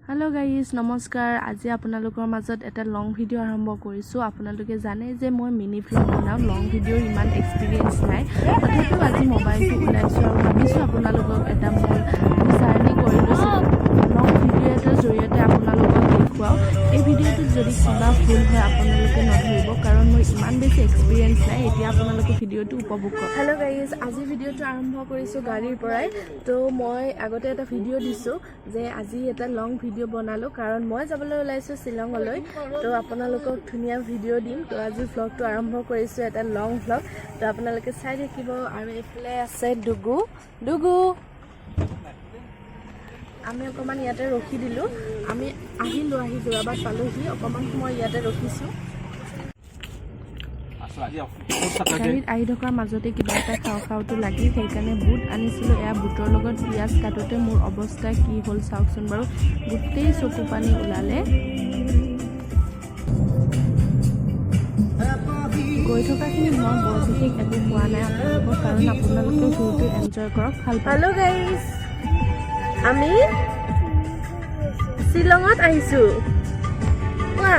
Hello' guys, নমস্কাৰ। আজি আপোনালোকৰ মাজত এটা লং ভিডিঅ' আৰম্ভ কৰিছোঁ। আপোনালোকে জানে যে মই মিনি ভ্লগ বনাওঁ, লং ভিডিঅ'ৰ ইমান এক্সপিৰিয়েঞ্চ নাই। তথাপিও আজি মোবাইলটো ওলাইছোঁ আৰু ভাবিছোঁ আপোনালোকক এটা মোৰ জাৰ্ণি কৰিলোঁ লং ভিডিঅ' এটাৰ জৰিয়তে আপোনালোকক দেখুৱাওঁ। এই ভিডিঅ'টোত যদি কিবা ভুল হয়, আপোনালোকে নধৰিব, কাৰণ মোৰ ইমান বেছি এক্সপিৰিয়েঞ্চ নাই। এতিয়া আপোনালোকে ভিডিঅ'টো উপভোগ কৰক। হেল্ল' গাইজ, আজি ভিডিঅ'টো আৰম্ভ কৰিছোঁ গাড়ীৰ পৰাই। তো মই আগতে এটা ভিডিঅ' দিছোঁ যে আজি এটা লং ভিডিঅ' বনালোঁ, কাৰণ মই যাবলৈ ওলাইছোঁ শ্বিলঙলৈ। তো আপোনালোকক ধুনীয়া ভিডিঅ' দিম। তো আজি ভ্লগটো আৰম্ভ কৰিছোঁ, এটা লং ভ্লগ। তো আপোনালোকে চাই থাকিব। আৰু এইফালে আছে ডুগু। ডুগু, আমি অকণমান ইয়াতে ৰখি দিলোঁ। আমি আহিলোঁ, আহি যোৰাবাট পালোহি। অকণমান সময় ইয়াতে ৰখিছোঁ। গাড়ীত আহি থকাৰ মাজতে কিবা এটা খাওঁ খাওঁতো লাগি, সেইকাৰণে বুট আনিছিলোঁ। এয়া বুটৰ লগত পিঁয়াজ কাটোতে মোৰ অৱস্থা কি হ'ল চাওকচোন বাৰু। গোটেই চকু পানী ওলালে। গৈ থকাখিনি মই বৰ বিশেষ একো কোৱা নাই আপোনালোকক, কাৰণ আপোনালোকে ভিউটো এনজয় কৰক, ভাল। হেল্ল' গাইজ, আমি শ্বিলঙত আহিছোঁ। কোৱা,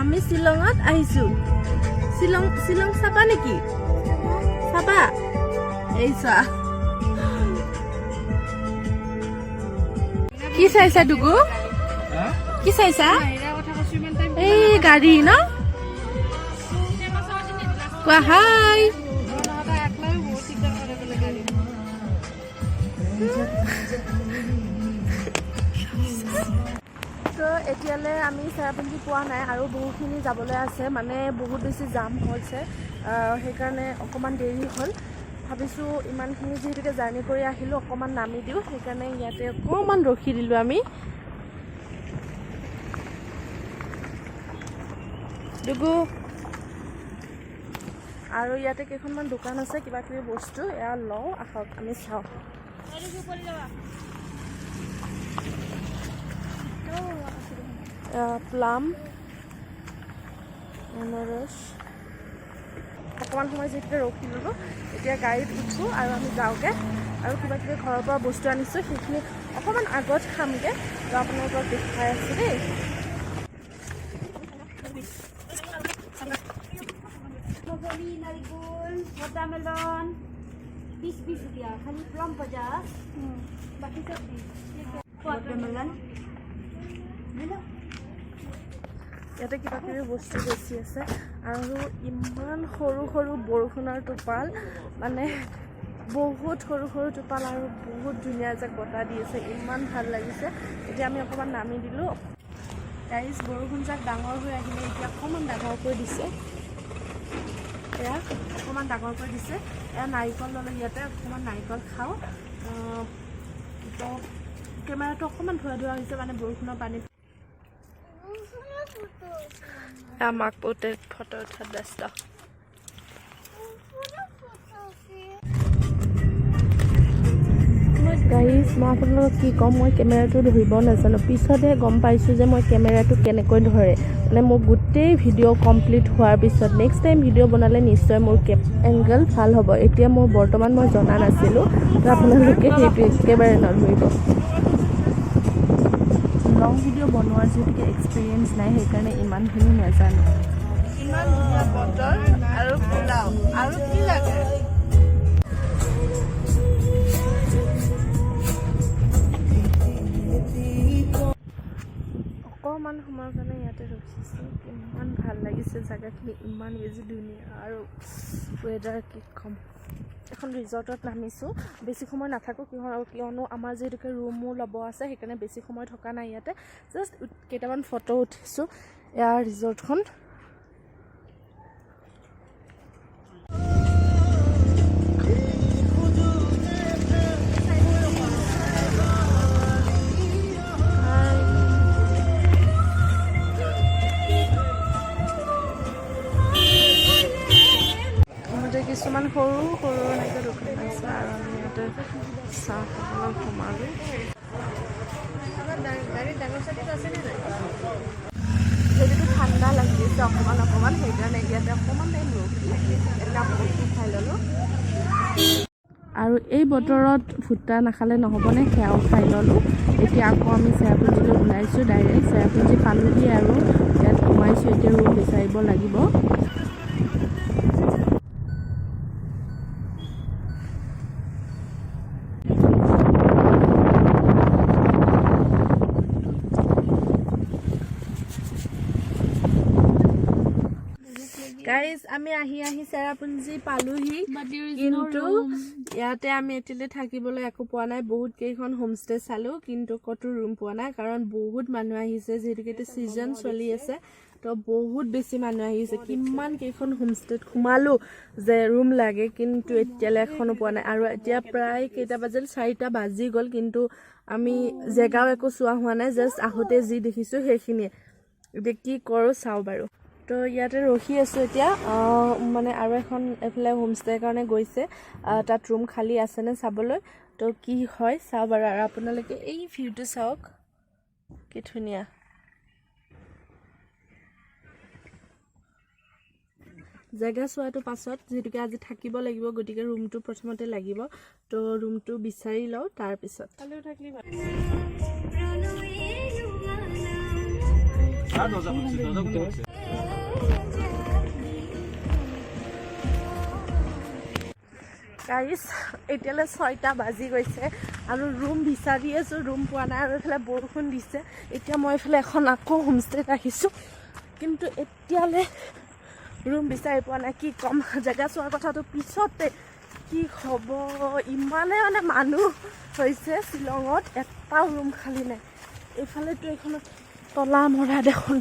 আমি শ্বিলঙত আহিছোঁ। শ্বিলং, শ্বিলং চাবা নেকি? চাবা? এই চোৱা, কি চাইছা ডুগু? কি চাইছা? এই গাড়ী ন? কোৱা হাই। তো এতিয়ালৈ আমি চেৰাপুঞ্জী পোৱা নাই আৰু বহুখিনি যাবলৈ আছে। মানে বহুত বেছি জাম হৈছে, সেইকাৰণে অকণমান দেৰি হ'ল। ভাবিছোঁ ইমানখিনি যিহেতুকে জাৰ্ণি কৰি আহিলোঁ, অকণমান নামি দিওঁ। সেইকাৰণে ইয়াতে অকণমান ৰখি দিলোঁ আমি। ডুগু, আৰু ইয়াতে কেইখনমান দোকান আছে, কিবা কিবি বস্তু এয়া লওঁ আহক, আমি চাওঁ। প্লাম, আনাৰস। অকণমান সময় যিহেতুকে ৰখি ল'লোঁ, এতিয়া গাড়ীত উঠোঁ আৰু আমি যাওঁগৈ। আৰু কিবা কিবি ঘৰৰ পৰা বস্তু আনিছোঁ, সেইখিনি অকণমান আগত খামগৈ। তো আপোনালোকক দেখুৱাই আছোঁ দেই। Strawberry, নাৰিকল, watermelon, 20 20 रुपया। खाली प्लम 50, बाकी सब 20। वाटरमेलन ले लो। ইয়াতে কিবা কিবি বস্তু বেছি আছে। আৰু ইমান সৰু সৰু বৰষুণৰ টোপাল, মানে বহুত সৰু সৰু টোপাল, আৰু বহুত ধুনীয়া এজাক বতাহ দি আছে, ইমান ভাল লাগিছে। এতিয়া আমি অকণমান নামি দিলোঁ। গাইজ, বৰষুণজাক ডাঙৰ হৈ আহিলে। এতিয়া অকণমান ডাঙৰকৈ দিছে। এয়া অকণমান ডাঙৰকৈ দিছে। এয়া নাৰিকল ল'লোঁ, ইয়াতে অকণমান নাৰিকল খাওঁ। তো কেমেৰাটো অকণমান ধোৱা ধোৱা হৈছে, মানে বৰষুণৰ পানী। মাক পুতে ফটো উঠাত ব্যস্ত। গাইজ, মই আপোনালোকক কি ক'ম, মই কেমেৰাটো ধৰিব নাজানো। পিছতহে গম পাইছোঁ যে মই কেমেৰাটো কেনেকৈ ধৰে। মানে মোৰ গোটেই ভিডিঅ' কমপ্লিট হোৱাৰ পিছত নেক্সট টাইম ভিডিঅ' বনালে নিশ্চয় মোৰ এংগল ভাল হ'ব। এতিয়া মোৰ বৰ্তমান মই জনা নাছিলোঁ, তো আপোনালোকে সেইটো একেবাৰে নধৰিব। লং ভিডিঅ' বনোৱাৰ যিহেতুকে এক্সপিৰিয়েঞ্চ নাই, সেইকাৰণে ইমানখিনি নাজানো। ইমান ধুনীয়া বতৰ আৰু পোলাও, আৰু কি লাগে? অকণমান সময়ৰ কাৰণে ইয়াতে ৰখিছোঁ। ইমান ভাল লাগিছে জেগাখিনি, ইমান বেছি ধুনীয়া আৰু ৱেডাৰ, কি ক'ম। এখন ৰিজৰ্টত নামিছোঁ। বেছি সময় নাথাকোঁ, কিয়নো আমাৰ যিহেতুকে ৰুমো ল'ব আছে, সেইকাৰণে বেছি সময় থকা নাই ইয়াতে। জাষ্ট কেইটামান ফটো উঠিছোঁ। এয়া ৰিজৰ্টখন। ইয়াতে কিছুমান সৰু সৰু এনেকৈ দোকান আছে আৰু আমি ইয়াতে চাহ খাবলৈ সোমালোঁ। যিহেতু ঠাণ্ডা লাগি আছে অকণমান অকণমান, সেইকাৰণে ইয়াতে অকণমান টাইম ৰখি একাপ কফি খাই ল'লোঁ। আৰু এই বতৰত ভুট্টা নাখালে নহ'বনে, সেয়াও খাই ল'লোঁ। এতিয়া আকৌ আমি চেৰাপুঞ্জীলৈ ওলাইছোঁ। ডাইৰেক্ট চেৰাপুঞ্জী পালোহি আৰু ইয়াত সোমাইছোঁ। এতিয়া ৰুম বিচাৰিব লাগিব। গাইজ, আমি আহি আহি চেৰাপুঞ্জী পালোহি, কিন্তু ইয়াতে আমি এতিয়ালৈ থাকিবলৈ একো পোৱা নাই। বহুত কেইখন হোমষ্টে চালোঁ, কিন্তু ক'তো ৰুম পোৱা নাই, কাৰণ বহুত মানুহ আহিছে। যিহেতুকে এতিয়া ছিজন চলি আছে, তো বহুত বেছি মানুহ আহিছে। কিমান কেইখন হোমষ্টেত সোমালোঁ যে ৰুম লাগে, কিন্তু এতিয়ালৈ এখনো পোৱা নাই। আৰু এতিয়া প্ৰায় কেইটা বাজিল? 4টা বাজি গ'ল, কিন্তু আমি জেগাও একো চোৱা হোৱা নাই। জাষ্ট আহোঁতে যি দেখিছোঁ সেইখিনিয়ে। এতিয়া কি কৰোঁ চাওঁ বাৰু। তো ইয়াতে ৰখি আছোঁ এতিয়া। মানে আৰু এখন এইফালে হোমষ্টেৰ কাৰণে গৈছে, তাত ৰুম খালী আছেনে চাবলৈ। তো কি হয় চাওঁ বাৰু। আৰু আপোনালোকে এই ভিউটো চাওক, কি ধুনীয়া। জেগা চোৱাটো পাছত, যিহেতুকে আজি থাকিব লাগিব, গতিকে ৰুমটো প্ৰথমতে লাগিব। তো ৰুমটো বিচাৰি লওঁ তাৰপিছত। দৰ্জা খুলিছে, দৰ্জা খুলিছে। গাইজ, এতিয়ালৈ 6টা বাজি গৈছে আৰু ৰুম বিচাৰি আছোঁ, ৰুম পোৱা নাই। আৰু এইফালে বৰষুণ দিছে। এতিয়া মই এইফালে এখন আকৌ হোমষ্টেত আহিছোঁ, কিন্তু এতিয়ালৈ ৰুম বিচাৰি পোৱা নাই। কি ক'ম, জেগা চোৱাৰ কথাটো পিছতে। কি হ'ব, ইমানে মানে মানুহ হৈছে শ্বিলঙত, এটাও ৰুম খালী নাই। এইফালেতো এইখনত তলা মৰা দেখোন।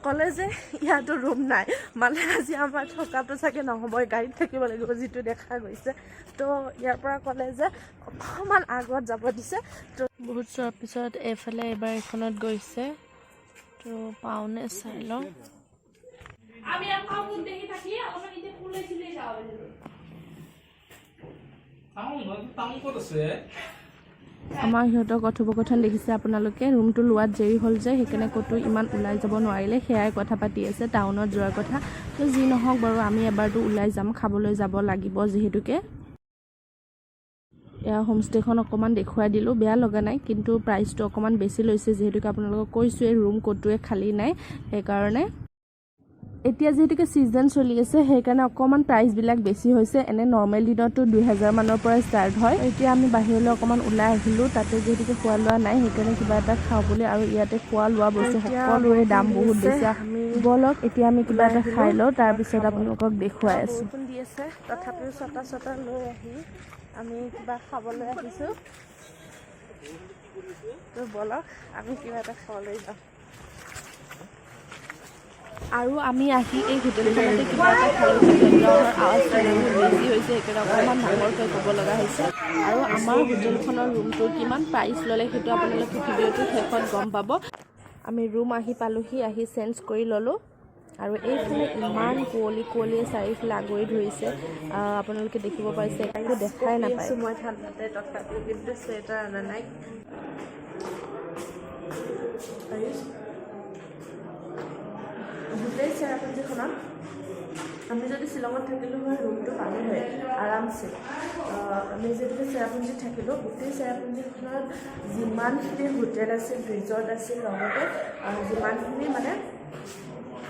ক'লে যে ইয়াতো ৰুম নাই। মানে আজি আমাৰ থকাটো চাগে নহ'বই, গাড়ীত থাকিব লাগিব যিটো দেখা গৈছে। তো ইয়াৰ পৰা ক'লে যে অকণমান আগত যাব দিছে। তো বহুত চোৱাৰ পিছত এইফালে এইবাৰ এইখনত গৈছে। তো পাওনে চাই লওঁ। আমি আৰ পাউন দেখি থাকি অলপমান এতিয়া ওলাইছিলে যাব পাৰিলোঁ। টাউন টাউন ক'ত আছে? আমাৰ সিহঁতৰ কথোপকথন দেখিছে আপোনালোকে। ৰুমটো লোৱাত দেৰি হ'ল যে, সেইকাৰণে ক'তো ইমান ওলাই যাব নোৱাৰিলে। সেয়াই কথা পাতি আছে টাউনত যোৱাৰ কথা। তো যি নহওক বাৰু, আমি এবাৰতো ওলাই যাম, খাবলৈ যাব লাগিব যিহেতুকে। এয়া হোমষ্টেখন অকণমান দেখুৱাই দিলোঁ। বেয়া লগা নাই, কিন্তু প্ৰাইচটো অকণমান বেছি লৈছে, যিহেতুকে আপোনালোকক কৈছোঁৱেই ৰুম ক'তোৱে খালী নাই। সেইকাৰণে এতিয়া যিহেতুকে ছিজন চলি আছে, সেইকাৰণে অকণমান প্ৰাইচবিলাক বেছি হৈছে। এনে নৰ্মেল দিনততো 2000 মানৰ পৰা ষ্টাৰ্ট হয়। এতিয়া আমি বাহিৰলৈ অকণমান ওলাই আহিলোঁ। তাতে যিহেতুকে খোৱা লোৱা নাই, সেইকাৰণে কিবা এটা খাওঁ বুলি। আৰু ইয়াতে খোৱা লোৱা বস্তু এতিয়া সকলোৰে দাম বৰষুণ বহুত দি আছে, বেছি। আমি ব'লক, এতিয়া আমি কিবা ওলাই এটা আহিলোঁ খাই লওঁ, তাৰপিছত আপোনালোকক দেখুৱাই আছোঁ। বৰষুণ দি আছে, তথাপিও ছটা ছটা লৈ আহি আমি কিবা খাবলৈ আহিছোঁ। তো ব'লক, আমি কিবা এটা খাবলৈ যাওঁ। আৰু আমি আহি এই হোটেলখনতে কিবা এটা খালোঁ। বেকগ্ৰাউণ্ডৰ আৱাজটো বহুত বেছি হৈছে, সেইকাৰণে অকণমান ডাঙৰকৈ ক'ব লগা হৈছে। আৰু আমাৰ হোটেলখনৰ ৰুমটোৰ কিমান প্ৰাইচ ল'লে, সেইটো আপোনালোকে ভিডিঅ'টোৰ শেষত গম পাব। আমি ৰুম আহি পালোহি, আহি চেঞ্জ কৰি ল'লোঁ। আৰু এইফালে ইমান কুঁৱলী, কুঁৱলীয়ে চাৰিওফালে আগুৰি ধৰিছে। আপোনালোকে দেখিব পাৰিছে, একো দেখাই নাপায়। আছোঁ মই ঠাণ্ডাতে, তথাপিও কিন্তু চুৱেটাৰ অনা নাই। আয়ুষ, গোটেই চেৰাপুঞ্জীখনত আমি যদি শ্বিলঙত থাকিলোঁ হয়, ৰুমটো পালোঁ হয় আৰামছে। আমি যিহেতুকে চেৰাপুঞ্জীত থাকিলোঁ, গোটেই চেৰাপুঞ্জীখনত যিমানখিনি হোটেল আছিল, ৰিজৰ্ট আছিল, লগতে যিমানখিনি মানে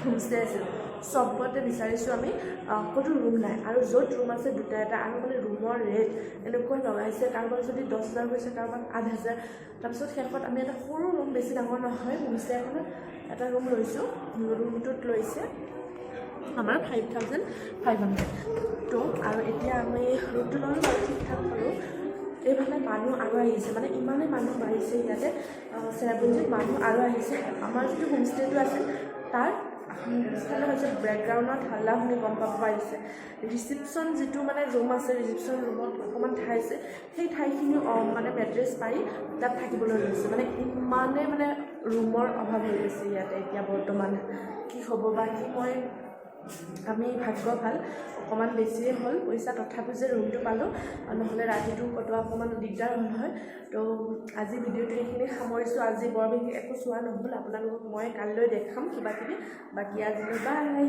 হোমষ্টে আছিল, চবতে বিচাৰিছোঁ আমি, ক'তো ৰুম নাই। আৰু য'ত ৰুম আছে দুটা এটা, আৰু মানে ৰুমৰ ৰেট এনেকুৱা লগাইছে, কাৰোবাক যদি 10,000 হৈছে, কাৰোবাক 8,000। তাৰপিছত শেষত আমি এটা সৰু ৰুম, বেছি ডাঙৰ নহয়, হোমষ্টে এখনত এটা ৰুম লৈছোঁ। ৰুমটোত লৈছে আমাৰ 5500। তো আৰু এতিয়া আমি ৰুমটো ল'লোঁ বাৰু, ঠিক ঠাক পালোঁ। এইফালে মানুহ আৰু আহিছে, মানে ইমানেই মানুহ বাঢ়িছে ইয়াতে। চেৰাপুঞ্জীত মানুহ আৰু আহিছে। আমাৰ যিটো হোমষ্টেটো আছিল, তাৰ পিছফালে হৈছে। বেকগ্ৰাউণ্ডত হাল্লা শুনি গম পাব পাৰিছে। ৰিচিপশ্যন যিটো মানে ৰুম আছে, ৰিচিপশ্যন ৰুমত অকণমান ঠাই আছে, সেই ঠাইখিনিও মানে মেট্ৰেছ পাৰি তাত থাকিবলৈ লৈছে। মানে ইমানেই মানে ৰুমৰ অভাৱ হৈ গৈছে ইয়াতে এতিয়া বৰ্তমান। কি হ'ব বাকী? আমি ভাগ্য ভাল, অকণমান বেছিয়ে হ'ল পইচা, তথাপিও যে ৰুমটো পালোঁ। নহ'লে ৰাতিটো কটোৱা অকণমান দিগদাৰ হ'ল হয়। তো আজি ভিডিঅ'টো এইখিনি সামৰিছোঁ। আজি বৰ বিশেষ একো চোৱা নহ'ল। আপোনালোকক মই কালিলৈ দেখাম কিবা কিবি। বাকী আজিলৈ বাই।